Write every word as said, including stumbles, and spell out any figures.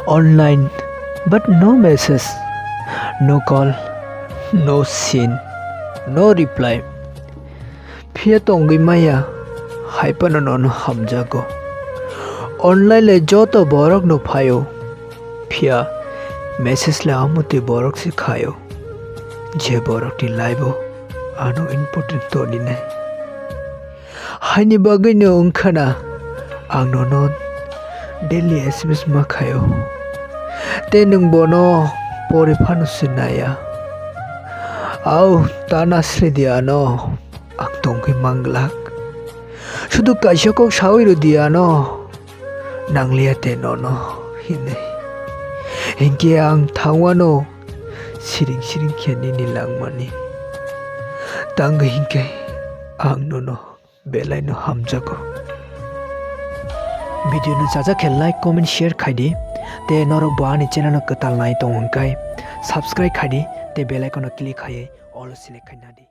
Online, but no message, no call, no seen, no reply. Phiya tongwi maya, hai phano nono hamjago. Online le joto borok no phaio, phiya message le amotwi borok se khaio, je borok ni life o ano important toni nai. Haini bagwi no wngkha na ang nono daily S M S ma khaio. Tei nwng bono pori phano se naiya. Au, ta nasri di ano, ang tongwi manglak. Sudu kaisa kok sawi rw di ano, nangliya te nono hinwi. Hinkhe ang thangwano siring siring khe nini langmani. Tangwi hinkhe ang nono belaino hamjago. Video no chajak khe like, comment, share khai di. Tei norok bo ani channel no kwtal nai tong hwnkhe subscribe khai di tei bell icon no click khaiwi all select khai na di.